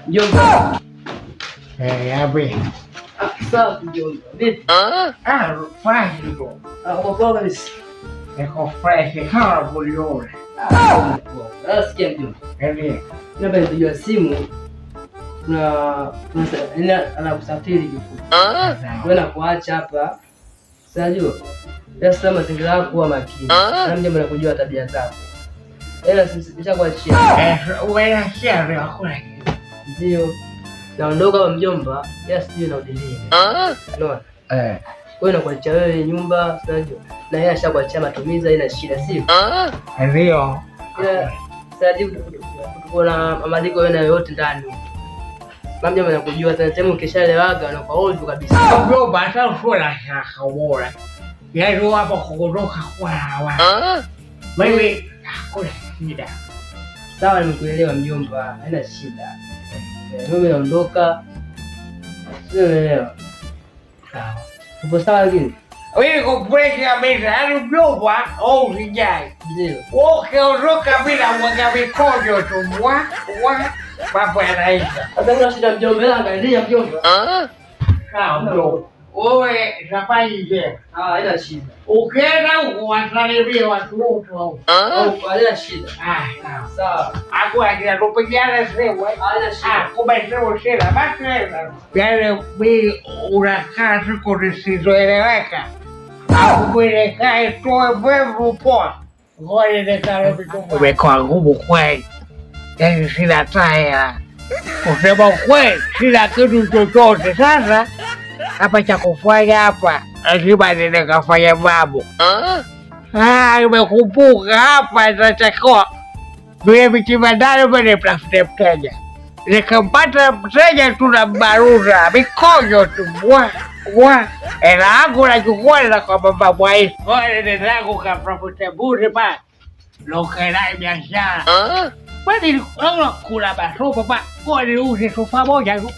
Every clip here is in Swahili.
Mjomba. Abi. Safi mjomba. Vipi? Fresh bro. Uko poa kabisa. Niko fresh kama uliona. Sasa sikia mjomba. Ndio. Labda nipigiwa simu kuna anakusafiri kifupi. Wewe nakuacha hapa. Unajua? Sasa mazingira yako kuwa makini. Na mjomba nakujua tabia zako. Ela nishakuachia. Wewe achia leo hakuna. Ndio. Naondoka hapa mjomba, ila sijui naudilie. Unaona? Kwa hiyo nakuachia wewe nyumba, unajua. Na yeye ashakuachia matumizi, haina shida, sio? Ndio. Ila sasa tuko na mabadiliko wewe na yote ndani. Mjomba nakujua sana, tena ukishalewaga unakuwa ovyo kabisa. Mjomba hata usura shaka bora. Yaani hapo kuondoka kwa hawa. Mimi hakuna shida. Sawa, nimekuelewa mjomba, haina shida. Mimi naondoka. Sielewa. Sawa. Upo sawa lakini? Wewe uko fresh kabisa. Yaani mjomba au usijali. Ndio. Ukiondoka bila mwaga mikojo tu wa mambo yanaisha. Sasa kuna shida mjomba, angalia mjomba. Sawa mjomba. Wewe safari njema. Haina shida. Ukienda huko wasalimie watu wote huko. Haina shida. Sawa. Sawa. Hakuna shida, tupigiane simu. Haina shida. Kumbe simu sina, basi wewe. Yaani mimi unakaa siku zisizoeleweka. Au nikae toe mwevu poa. Ngoja nikae vitu. Umekuwa ngumu kweli. Yaani sina hela. Kusema kweli sina kitu chochote sasa. Hapa cha kufanya hapa lazima nikafanya mambo. Nimekumbuka hapa natakiwa vile vichibandani vile nitafute mteja. Nikampata mteja tu na baruza mikojo tu wa hela yangu nachukua na kwa baba Mwaisa. Ngoja nenda kamtafute mbuzi pale. Lokelai biashara. Kwani kula masofa pa ngoja niuze sofa moja tu.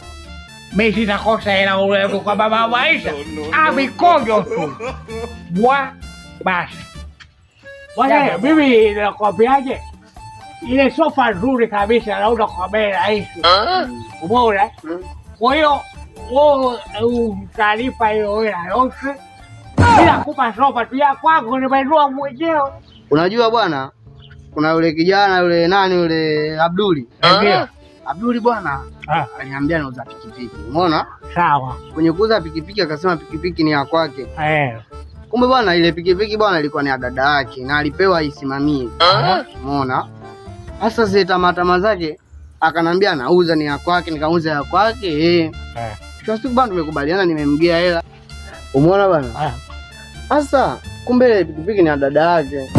Mimi sitakosa hela ule kwa baba Mwaisa. Mikojo tu. Bwa basi. Bwana mimi nakwambiaje? Ile sofa nzuri kabisa nauza kwa bei rahisi. Umeona? Kwa hiyo wewe utalipa hiyo hela yote. Bila kupa sofa tu ya kwangu nimenunua mwenyewe. Unajua bwana, kuna yule kijana yule nani yule Abduli. Ndio. Abduli bwana aliniambia nauza pikipiki. Umeona? Sawa. Kwenye kuuza pikipiki akasema pikipiki ni ya kwake. Kumbe bwana ile pikipiki bwana ilikuwa ni ya dada yake na alipewa isimamie. Umeona? Sasa zile tamaa zake akanambia nauza ni ya kwake, nikauza ya kwake. Kwa siku bwana tumekubaliana nimemgea hela. Umeona bwana? Sasa kumbe ile pikipiki ni ya dada yake.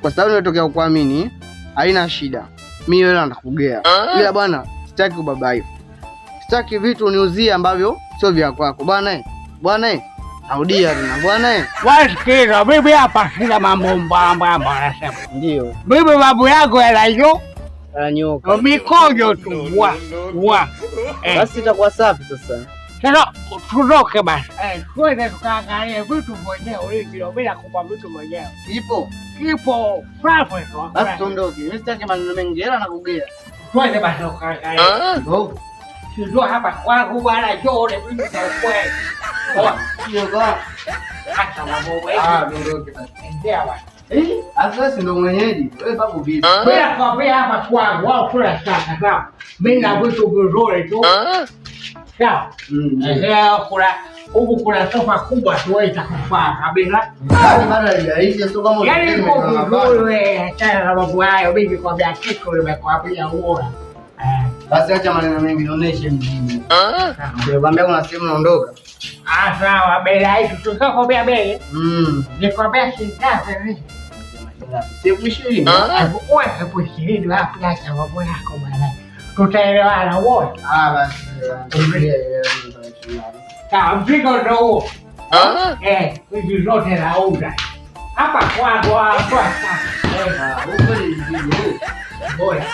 Kwa sababu nimetokea kuamini, haina shida. Mimi hela nitakugea. Ila bwana sitaki kubabaika. Sitaki vitu niuzie ambavyo sio vya kwako. Bwana bwana Naudia tena bwana. Wasikiza mimi hapa sina mambo mbamba anasema. Ndio. Mimi babu yako hela ananyoka. Mikojo tu wa. Basi itakuwa safi sasa. Sasa tutoke basi. Twende tukaangalie vitu mwenyewe ulivyo bila kupa vitu mwenyewe. Ipo. Ipo safi tu. Basi tuondoke. Mimi sitaki maneno mengi, hela nakugea. Twende basi tukaangalie. Ndio. Sio hapa kwangu bwana njoo ni vitu vya kweli. Hata mambo wewe. Ndio basi. Ndio basi. Sasa si ndo mwenyeji. Wewe babu vipi? Bila kwambia hapa kwangu wao kula sasa sawa. Mimi na vitu vizuri tu. Sawa. Kuna huku kuna sofa kubwa tu wewe itakufaa kabisa. Yaani bado haijaisha sio kama Yaani iko vizuri wewe achana na mambo hayo mimi kwambia kitu nimekwambia uone. Basi acha maneno mengi nionyeshe mjini. Nikwambia kuna sehemu naondoka. Sawa, bei rahisi tukakwambia bei. Nikwambia shilingi ngapi? 20,000. 20,000 wapi? Acha mambo yako bwana. Tutaelewana wote. Basi. Sawa, mzigo ndio huo. Hizi zote nauza. Hapa kwangu hapa. Huko ni mzigo. Bora.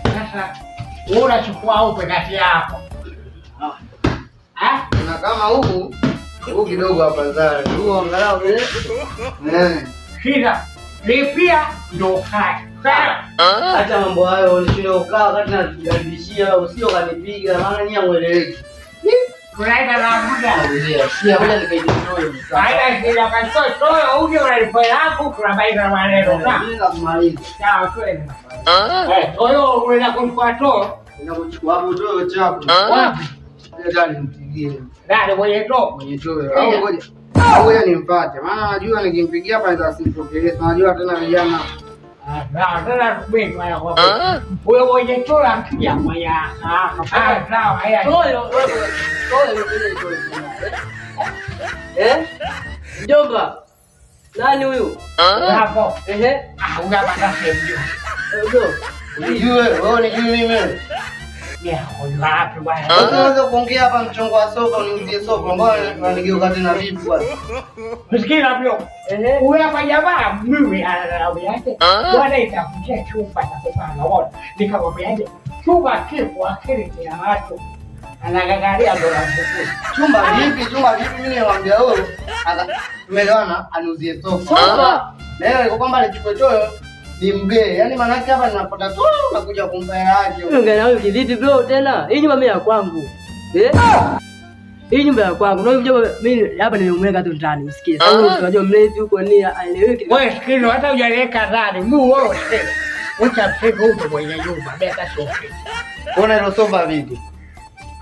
Sasa wewe unachukua upe kati yako. Na kama huu kidogo hapa zari. Huu angalau vile. Shida. Lipia ndo kai. Acha mambo hayo, ulishindwa kukaa wakati najaribishia, usio kanipiga, maana nyinyi hamueleweki. Tunaenda na muda. Sikia, ngoja nikaijitoe. Haina shida katoto, uje unalipa yangu tunamaliza maneno. Mimi nakumaliza. Sawa, twende. Kwa hiyo unaenda kuchukua too? Ninakuchukua hapo toyo chako. Wapi? Ngoja nimpigie. Nani mwenye too? Mwenye toyo. Au ngoja. Au ngoja nimpate. Maana najua nikimpigia hapa nitasipokelea. Najua tena vijana. Ah, tena subiri bwana kwa. Huyo mwenye too akija kwa ya. Ah, sawa, haya. Toyo, toyo, toyo. Eh? Mjomba. Nani huyu? Hapo. Ehe. Ah, unapata sehemu. Bro. Unijue wewe, unijue mimi. Ya, huyu wapi bwana? Sasa unaweza kuongea hapa mchongo wa sofa, uniuzie sofa, mbona unanigeuka tena vipi bwana? Msikia bro. Ehe. Huyu hapa jamaa mimi ananiambiaje? Bwana itakutia chumba cha kupanga wote. Nikamwambiaje? Chumba kipo akili ni ya watu. Anagagaria ndo namfukuza. Chumba vipi? Chumba vipi? Mimi nilimwambia wewe, tumeelewana aniuzie sofa. Sofa. Na yeye alikuwa kwamba alichukue toyo nimgee. Yaani maana yake hapa ninapata toyo na kuja kumpa hela yake. Wewe na wewe kivipi bro tena? Hii nyumba mimi ya kwangu. Eh? Hii nyumba ya kwangu. Na mjomba mimi hapa nimemweka tu ndani, usikie. Sasa wewe unajua mlevi huko ni aeleweki. Wewe sikiliza, hata hujaweka ndani. Mu wewe sikiliza. Wacha mseme huko mwenye nyumba, mimi hata sofa. Ona hilo sofa vipi?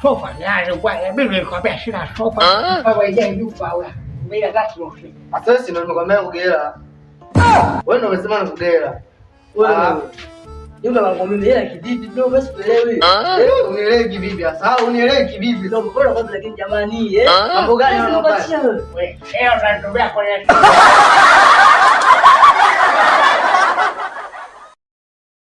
Sofa yaani bwana, mimi nilikwambia sina sofa. Wewe mwenye nyumba wewe. Mimi hata sofa. Sasa wewe si ndio nimekwambia kugera. Wewe ndio umesema nikugera. Wewe nyumba kwangu mimi hela kivipi bro? Basi kuelewi. Eh, unielewi kivipi sasa? Unielewi kivipi? Ndio mbona kwanza lakini jamani eh? Mambo gani Sasa unafanya? unapatia wewe? Wewe, leo unanitumia kwenye